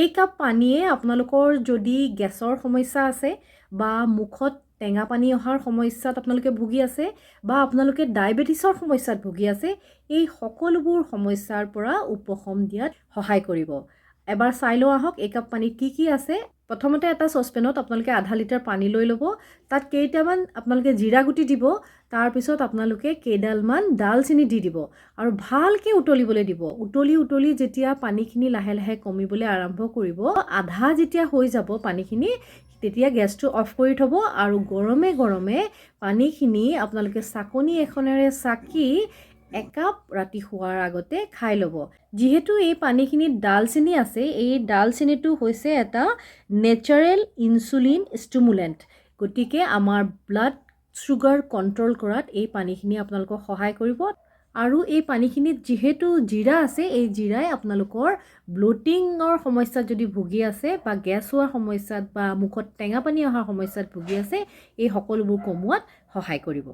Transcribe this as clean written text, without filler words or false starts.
এই কাপ পানীয়ে আপোনালোকৰ যদি গেছৰ সমস্যা আছে বা মুখত টেঙা পানী অহাৰ সমস্যাত আপোনালোকে ভুগি আছে বা আপোনালোকে ডায়েবেটিছৰ সমস্যাত ভুগি আছে, এই সকলোবোৰ সমস্যাৰ পৰা উপশম দিয়াত সহায় কৰিব। এবাৰ চাই লওঁ আহক এই কাপ পানীত কি কি আছে। প্ৰথমতে এটা চচপেনত আপোনালোকে আধা লিটাৰ পানী লৈ ল'ব। তাত কেইটামান আপোনালোকে জিৰা গুটি দিব। তাৰপিছত আপোনালোকে কেইডালমান ডালচেনি দি দিব আৰু ভালকৈ উতলিবলৈ দিব। উতলি উতলি যেতিয়া পানীখিনি লাহে লাহে কমিবলৈ আৰম্ভ কৰিব, আধা যেতিয়া হৈ যাব পানীখিনি, তেতিয়া গেছটো অফ কৰি থ'ব আৰু গৰমে গৰমে পানীখিনি আপোনালোকে চাকনি এখনেৰে চাকি একাপ ৰাতি শোৱাৰ আগতে খাই ল'ব। যিহেতু এই পানীখিনিত ডালচেনি আছে, এই ডালচেনিটো হৈছে এটা নেচাৰেল ইনচুলিন ষ্টিমুলেণ্ট। গতিকে আমাৰ ব্লাড চুগাৰ কণ্ট্ৰল কৰাত এই পানীখিনি আপোনালোকক সহায় কৰিব। আৰু এই পানীখিনিত যিহেতু জিৰা আছে, এই জিৰাই আপোনালোকৰ ব্ল'টিঙৰ সমস্যাত যদি ভুগি আছে বা গেছ হোৱাৰ সমস্যাত বা মুখত টেঙা পানী অহাৰ সমস্যাত ভুগি আছে, এই সকলোবোৰ কমোৱাত সহায় কৰিব।